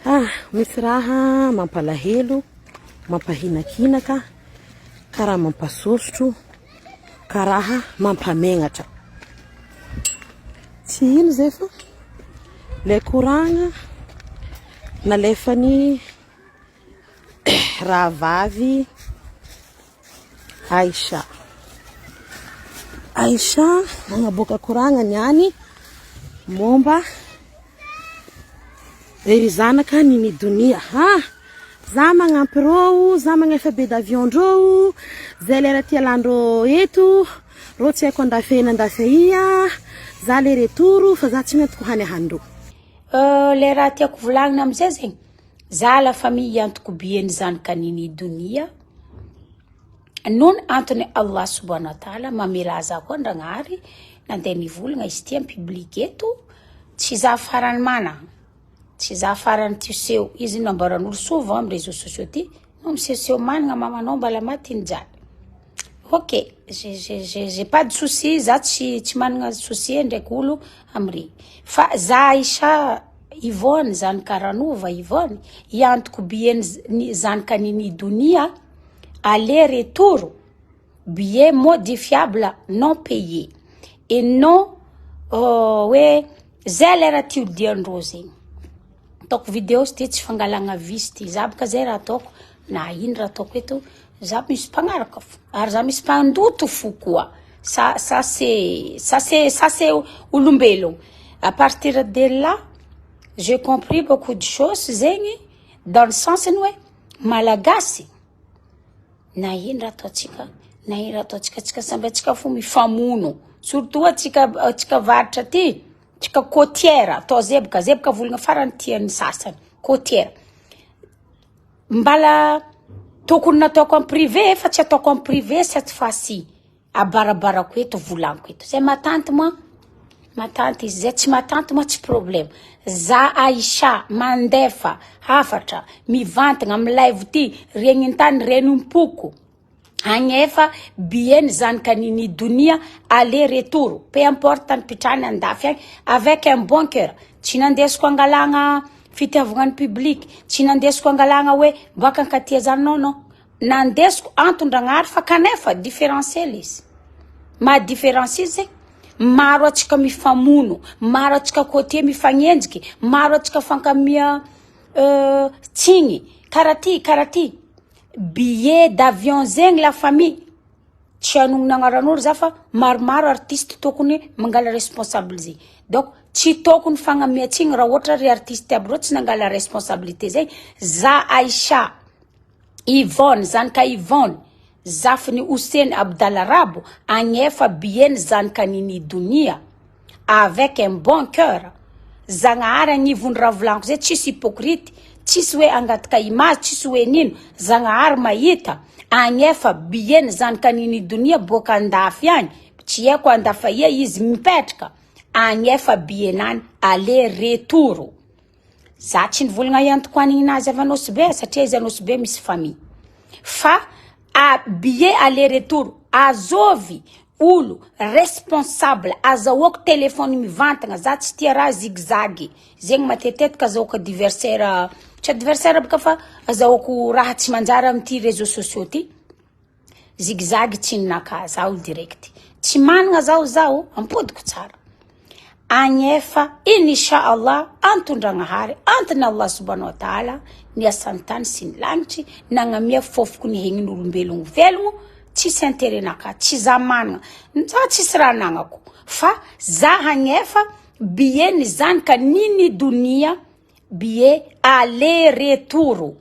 Ah, misy raha mampalahelo, mampahinakinaka, karaha mampasosotro, karaha mampamenatra. Tsy ino zay fa le koragna nalefan'ny rahavavy Aïcha. Aïcha nagnaboaka koragna niany momba ery zanaka Nini Donia. Ah, za magnampy rô, za magnefa billet d'avion ndrô, zay lera ty ialandrô eto, rô tsy haiko andafy aia na andafy aia, za le retour fa za tsy miantoko hanihanindrô. Le raha tiako volagnina amizay zegny, za la famille hiantoko billet ny zanaka Nini Donia, noho ny antony Allah subhana wa taala mamela za koa Ndragnahary nandeha nivolagna izy ty en public eto, tsy za farany mana, tsy za farany ty seho, izy nambaran'olo souvent amy réseaux sociaux ty, anao misehoseho managna mamanao mbala maty nijaly. Ok, j'ai j'ai j'ai pas de souci, za tsy tsy managna souci ndraiky olo amregny, fa za Aïcha Yvonne zanaka Ranova Yvonne hiantoko billet ny zanaka Nini Donia aller retour billet modifiable non payé et non hoe zay lera ty odiandreo zegny. Ataoko vidéo izy ty tsy fangalagna visy ty, za bôka zay raha ataoko na ino raha ataoko eto za misy mpagnaraka fo ary za misy mpandoto fo koa, ça ça c'est ça c'est ça c'est olombelogno. À partir de là j'ai compris beaucoup de choses zegny dans le sens ny hoe malagasy na ino raha ataontsika na ino raha ataontsika antsika samby antsika fo mifamono surtout antsika antsika avaratra aty antsika côtière atao zebaka zebaka volagna farany tian'ny sasany côtière mbala tokony nataoko en privé fa tsy ataoko en privé cette fois-ci abarabarako eto volaniko eto zay matanty moa matanty izy zay tsy matanty moa tsy problème za Aïcha mandefa hafatra mivantagna amy live ty regnin-tany renim-poko agnefa billet ny zanaka Nini Donia aller retour peu importe tany pitrahany andafy agny avec un bon cœur tsy nandesiko angalagna fitiavagna ny public tsy nandesiko angalagna hoe boaka ankatia zany non non nandesiko anton-dragnahary fa kanefa différentiel izy maha différence izy zegny maro antsika mifamono maro antsika côté mifagnenjiky maro antsika fankamia tsigny karaha ty karaha ty billet d'avion zegny la famille tsy anognona agnaran'olo za fa maromaro artiste tokony mangala responsable zegny donc tsy tokony fagnamiantsigny raha ohatra ry artiste aby reo tsy nangala responsabilité zegny za Aïcha Yvonne zanaka Yvonne zafiny Hossein Abdalarabo agnefa billet ny zanaka Nini Donia avec un bon cœur Zagnahary agnivony raha volaniko zay tsisy hypocrite tsisy hoe angataka image tsisy hoe nino Zagnahary mahita agnefa billet ny zanaka Nini Donia boaka andafy agny tsy haiko andafa ia izy mipetraka agnefa billet nany aller retour za tsy nivolagna iantoko anigninazy avy Anosy Be satria izy Anosy Be misy famille fa a billet aller retour azovy olo responsable azahoako téléphone mivantagna za tsy tia raha zigzag zegny matetitetika azahoako adversaire tsy adversaire bôka fa azahoako raha tsy manjary amity réseaux sociaux ty zigzag tsy ninaka za olo direct tsy managna zaho zaho ampodiko tsara agnefa inshallah antondragnahary antony Allah subhanahu wa ta'ala ny asan'ny tany sy ny lanitry nagnamia fofoko ny hegnin'olombelogno velogno tsisy intérêt naka tsy za managna za tsisy raha anagnako fa za hagnefa billet ny zanaka Nini Donia billet aller retour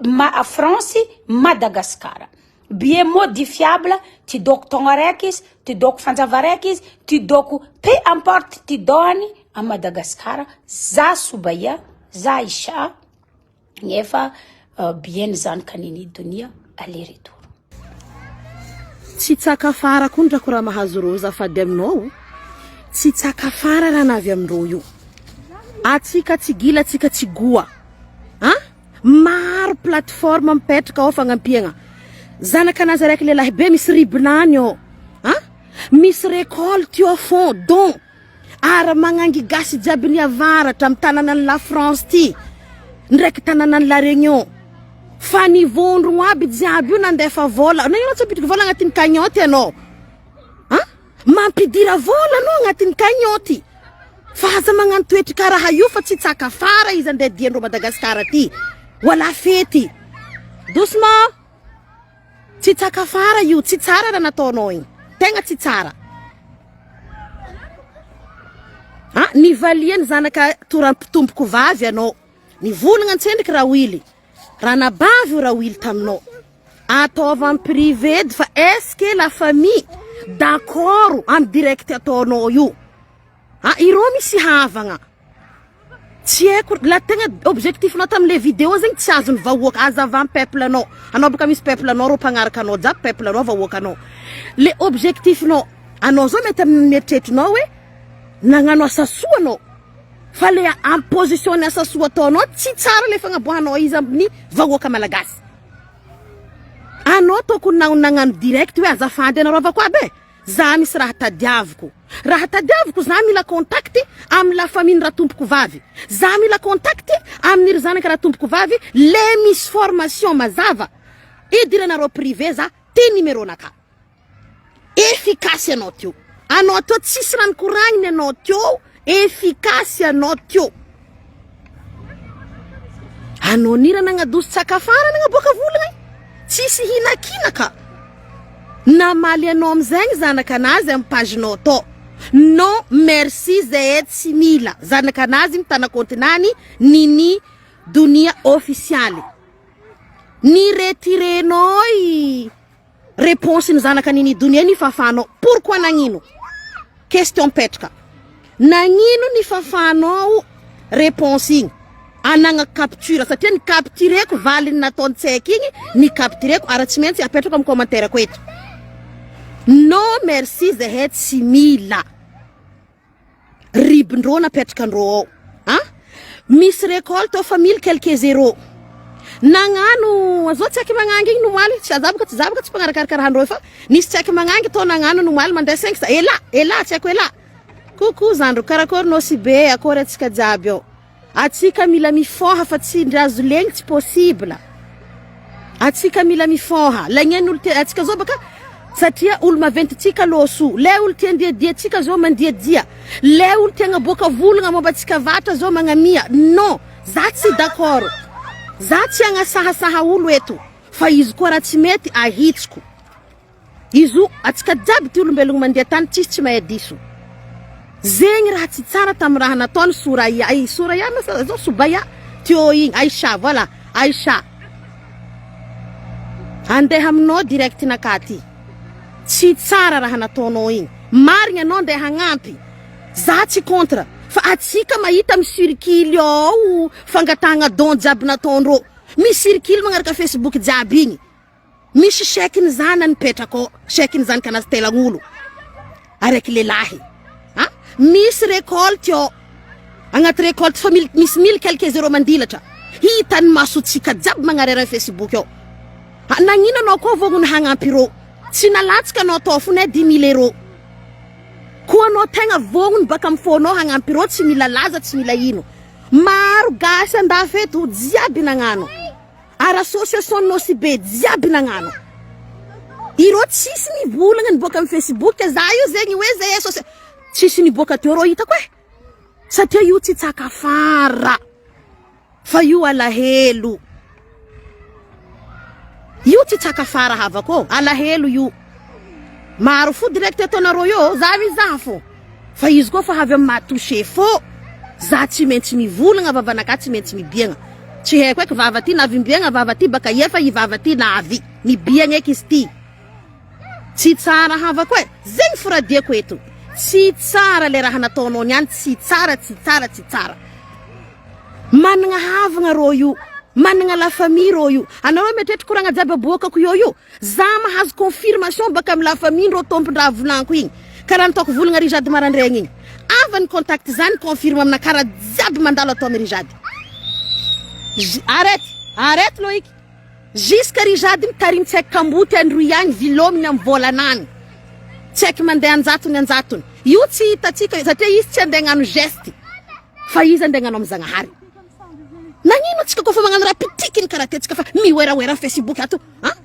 ma France Madagascar billet modifiable ty doko taogno araiky izy ty doko fanjava araiky izy ty doko peu importe ty dohany a Madagascar za Sobaia za Aïcha nefa billet ny zanaka Nini Donia aller retour. Tsy tsakafara koa ndrako raha mahazo rô zafady aminao tsy tsakafara raha navy amindrô io atsika tsy gila atsika tsy goa a maro plateforme mipetraka ao fagnampiagna zanaka anazy araiky lehilahy be misy ribinany ao a misy récolte io fond don ary magnangy gasy jiaby ny avaratra amy tanànan'ny la France ty. Ndraiky tanànan'i La Réunion. Fa ny vondrogno aby jiaby io nandefa vola. Nagnino tsy ampidiko vola agnatin'ny cagnotte ianao? An? Mampidira vola anao agnatin'ny cagnotte. Fa aza magnano toetry karaha io fa tsy tsaka fara izy andeha diandreo Madagascar aty. Wala fety. Doucement. Tsy tsaka fara io, tsy tsara raha nataonao igny. Tegna tsy tsara. Ah, nivalian'ny zanaka toram-pitomboko vavy anao. Nivolagna antsendriky Rawily. Ranabavy io Rawily taminao. Ataova en privé edy fa est-ce que la famille d'accord amy direct ataonao io? Ah, ireo misy havagna. Tsy haiko, la tegna objectif-nao tamle vidéo zegny tsy azon'ny vahoaka, azava amy peuple anao, anao boka misy peuple anao, reo mpagnaraka anao jiaby peuple anao, vahoakanao, le objectif-nao, anao zao mety amin'ny eritreritrinao hoe nagnano asa soa anao, fa le amy position ny asa soa ataonao tsy tsara le fagnaboahanao izy amin'ny vahoaka malagasy, anao tokony nagnano direct hoe azafady anareo avako aby e. Za misy raha tadiaviko. Raha tadiaviko za mila contact amin'ny la famille ratompoko vavy. Za mila contact amin'ny ry zanaka ratompoko vavy le misy formation mazava. Idiranareo privé za ty numéro naka. Efficace anao teo. Anao teo tsisy raha nikoragniny anao teo. Efficace anao teo. Anao nira nagnadoso tsakafara nagnaboaka volagna e. Tsisy hinakinaka. Namaly anao amizegny zanakanazy amy page nao tao. Non merci zahay tsy mila. Zanakanazy mitana compte-nany Nini Donia ofisialy. Ni retirer-nao i Réponse ny zanaka nini donia ny fafanao pourquoi nagnino? Question mipetraka nagnino ny fafanao réponse igny anagnako capture satria ny captureko valiny nataony tsaiky igny ny captureko ary tsy maintsy apetrako amin'ny commentaire ko eto non merci zahay tsy mila Ribin-drô napetrakan-drô ao a! Misy récolte ao fa mille quelque zéro. Nagnano azao tsy aiky magnangy igny nomaly, tsy za boka tsy za boka tsy mpagnarakaraka rahan-drô io fa nisy tsy aiky magnangy tô nagnano nomaly mandeha cinq cent, elah elah tsy aiko elah. Coucou zandriko, karakôry Nosy Be, akôry antsika jiaby ao. Atsika mila mifôha fa tsindry azo legny tsy possible. Atsika mila mifôha. Lagneny olo tia atsika zao baka satria olo maventy tsika lôso. Le olo tia andiadia tsika zao mandiadia. Le olo tia agnaboaka volagna momba atsika vatra zao magnamia. Non, za tsy d'accord. Za tsy agnasahasaha olo eto fa izy koa raha tsy mety ahitsiko. Izy atsika jiaby ty olombelogno mandeha tany tsisy tsy mahay diso. Zegny raha tsy tsara tamy raha nataony Soraya i Soraya ma sa zao Sobaya teo igny Aisha voilà Aisha andeha aminao direct naka ty tsy tsara raha nataonao igny marigny anao andeha hagnampy za tsy contre fa atsika mahita mi-circule ao fangatahagna don jiaby nataondreo mi-circule magnaraka facebook jiaby igny Misy chèque ny zanany mipetraka ao, chèque ny zanaka anazy telagnolo araiky lehilahy. A misy récolte ao, agnaty récolte fa mil, misy mille quelques euros mandilatra. Hitan'ny masontsika jiaby magnarera Facebook ao. A nagnino anao koa vognona hagnampy ireo? Tsy nalatsaka anao tao fo ne dix mille euros. Koa anao tegna vognona baka amin'ny fônao hagnampy ireo, tsy mila laza, tsy mila ino. Maro gasy andafy eto jiaby nagnano. Ary association Nosy Be jiaby nagnano. Ireo tsisy nivolagna niboaka amin'ny Facebook za io zegny hoe zay associa tsisy niboaka teo rô hitako e. Satria io tsy tsaka fara fa io alahelo. Io tsy tsaka fara havako ô, alahelo io. Maro fo direct ataonareo io, za mizaha fô. Fa izy koa fa avy amin'ny maha touché fô za tsy maintsy mivolagna vavanakahy tsy maintsy mibiagna tsy haiko eky vava ty navy imbiagna vava ty baka ia fa i vava ty navy nibiagna eky izy ty tsy tsara havako e zegny firadiako eto tsy tsara le raha nataonao niany tsy tsara tsy tsara tsy tsara managna havagna rô io managna la famille rô io anareo mieritreritra koragna jiaby aboakako eo io Za mahazo confirmation baka am la famille ndreo tompon-draha volaniko igny karaha nataoko volagna Rijade marandraigny igny ava ny contact za ni confirme aminah karaha jiaby mandalo atao am Rijade arrête arrête Loic jusque Rijade mitarimy tsy haiko kamboty androy agny vilominy am volanany tsy haiko mandeha anjatony anjatony io tsy hitatsika satria izy tsy andeha hagnano geste fa izy andeha hagnano am Zagnahary. Nagnino antsika koa fa magnano raha pitikiny karaha ty antsika fa miwerawera am facebook ato an?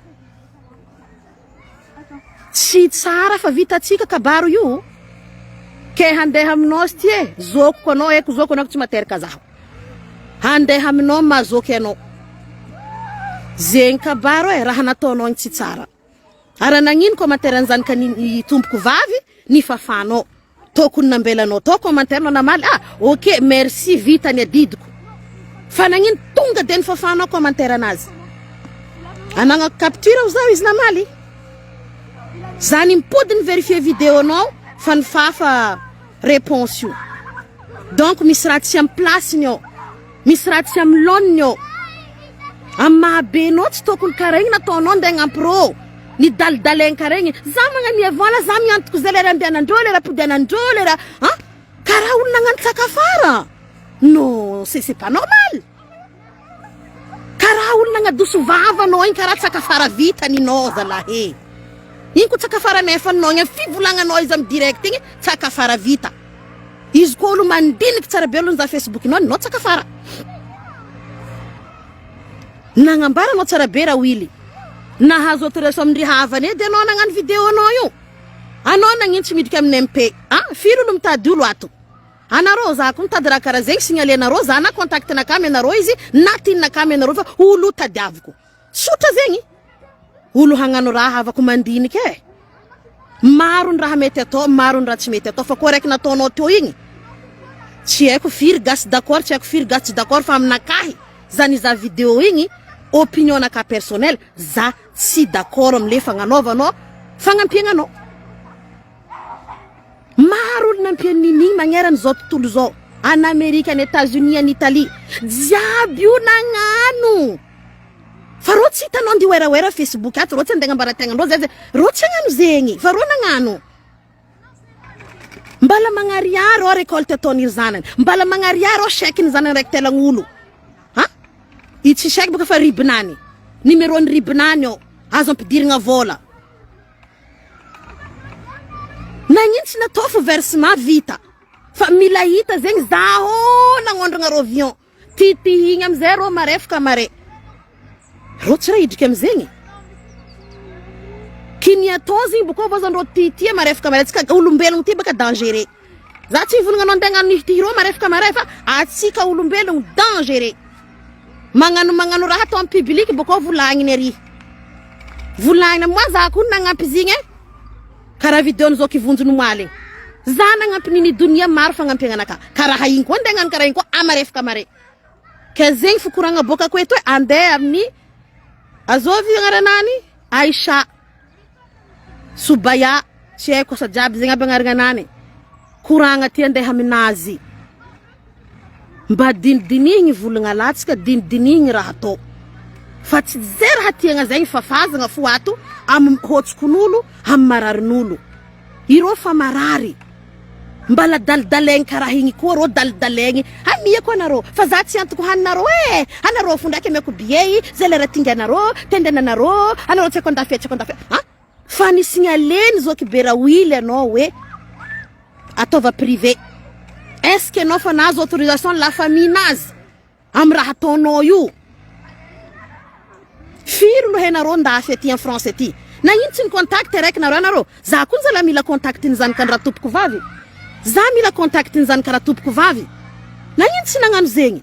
Tsy tsara fa vitantsika kabaro io. Ke handeha aminao sy ty e, zokiko anao eko zoko anao tsy materaka zaho. Handeha aminao mazoky anao. Zegny kabaro e, raha nataonao igny tsy tsara. Ary nagnino commentaire an'izany ka ny tompoko vavy nifafanao. Tokony nambelanao tao commentaire nao namaly ah ok merci vita ny adidiko. Fa nagnino tonga de nifafanao commentaire anazy. Anagnako capture ho zaho izy namaly. Za nimpody ni verifier vidéo nao fa nifafa réponse io. Donc misy raha tsy am place-ny ao. Misy raha tsy amin'ny laoniny ao. Amin'ny maha be anao tsy tokony karaha igny nataonao ndeha hagnampy rô. Nidalidalaigny karaha igny. Za magnamia vola, za miantoko zay lera andehanandreo, lera ampodianandreo, lera an! Karaha olo nagnano tsakafara. Non, c'est c'est pas normal. Karaha olo nagnadoso vava anao igny karaha tsakafara vita ninao zalahy e. Igny ko tsakafara nefanao igny, fivolagnanao izy amin'ny direct igny tsakafara vita. Izy koa olo mandiniky tsara be aloha nizaha Facebook nao ninao tsakafara. Nagnambara anao tsara be Rawily. Nahazo autorisation amindry havana edy anao nagnano vidéo anao io. Anao nagnino tsy miditra amin'ny MP? Ah, firy olo mitady olo ato? Anareo za koa mitady raha karaha zegny signaler nareo za na contact nakah amenareo izy na tinakah amenareo fa olo tadiaviko. Tsotra zegny. Olo hagnano raha havako mandinika e. Maro ny raha mety atao, maro ny raha tsy mety atao fa koa raiky nataonao teo igny tsy haiko firy gasy d'accord, tsy haiko firy gasy tsy d'accord fa aminakahy za nizaha vidéo igny opinion nakahy personnel za tsy d'accord amle fagnanaovanao fagnampiagna anao. Maro olo nampian'i Nini magnerana izao tontolo izao, any Amerika, any Etats-Unis, any Italie, jiaby io nagnano. Fa rô tsy hitanao ndy werawera Facebook ato, rô tsy andeha agnambara tegnandreo zay zay, rô tsy hagnano zegny, fa rô nagnano. Mbala magnariary ao récolte ataon'iry zanany, mbala magnariary ao chèque ny zanany raiky telagn'olo. Ha? I tsy chèque bôka fa ribinany, numéro ny ribinany ao, azo ampidirigna vôla. Nagnino tsy natao fo versement vita fa mila hita zegny zaho nagnondragna rô avion titihigny amizay rô marefaka mare rô tsy raha hidriky amizegny kiny atao zegny bôkô vazan-drô titia marefaka mare tsika olombelogno ty baka dangereux za tsy hivolagna anao andeha hagnano ity rô marefaka mare fa atsika olombelogno dangereux Magnano magnano raha atao en public bôkô volagniny ary. Volagnina moa za koa nagnampy izy igny e. Karaha video ny zoky vonjy nomaly igny. Za nagnampy nini donia maro fagnampiagna anakahy. Karaha igny koa ndeha hagnano karaha igny koa amarefaka mare. Ke zegny fikoragna bôkako eto e andeha amin'ny azôvy agnaranany Aïcha. Sobaya, tsy haiko asa jiaby zegny aby agnaragnanany. Koragna ty andeha aminazy. Mba dinidinihigny volagna latsaka, dinidinihigny raha atao. Fa tsy ze raha tiagna zegny fafazagna fo ato am hôtsikon'olo, am mararin'olo. Irô fa marary. Mbala dalidalaigny karaha igny koa rô dalidalaigny. Amiako anarô fa za tsy antoko haninarô e! Anarô fo ndraiky amiako billet, ze lera tinganarô, tendenanarô, anarô tsy haiko andafy tsy haiko andafy. A! Fa ni signaleny zoky be rawily anao hoe ataova privé. Est-ce que anao fa nahazo autorisation la famille nazy am raha ataonao io? Firy no hainareo ndafy aty en France aty? Nagnino tsy ni contact araiky nareo anareo? Za koa zalahy mila contact ny zanaka ny ratompoko vavy. Za mila contact ny zanaka ratompoko vavy. Nagnino tsy nagnano zegny?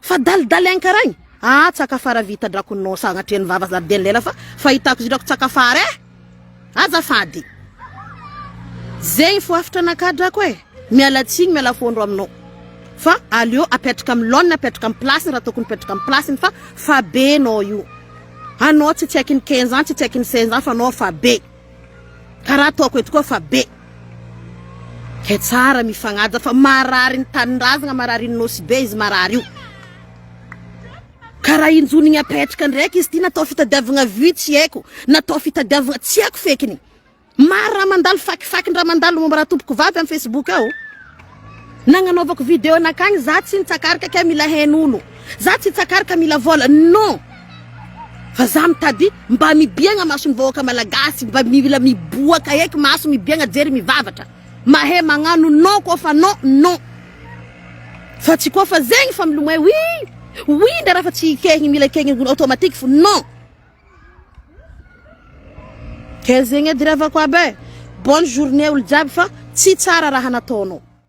Fa dalidalaigny karaha igny. Ah tsakafara vita drako nao sagnatria ny vava zaridainy lela fa fahitako izy drako tsakafara eh! Azafady. Zegny fo hafatra anakahy drako eh! Miala tsigny miala fondro aminao. Fa aleo apetraka amin'ny laoniny apetraka amin'ny place-ny raha tokony hipetraka amin'ny place-ny fa fa be nao io. Anao tsy tsy haiky ny 15 ans tsy tsy haiky ny 16 ans fa anao fa be. Karaha ataoko eto koa fa be. Ke tsara mifagnaja fa marary ny tanindrazagna marary ny Nosy be izy marary io. Karaha injonigny apetraka ndraiky izy ty natao fitadiavagna vue tsy haiko, natao fitadiavagna tsy haiko fekiny. Maro raha mandalo fakifaky raha mandalo momba raha tompoko vavy am Facebook ao. Nagnanaovako video nakagny za tsy nitsakarika ke mila hain'olo. Za tsy nitsakarika mila vola non. Fa za mitady mba mibiagna mason'ny vahoaka malagasy mba mila miboaka eky maso mibiagna jery mivavatra. Mahay magnano non koa fa non non. Fa tsy koa fa zegny fa milomay oui. Oui ndra raha fa tsy ikehigny mila ikehigny automatique fo non. Ke zegny edy ravako aby e. Bonne journée olo jiaby fa tsy tsara raha nataonao.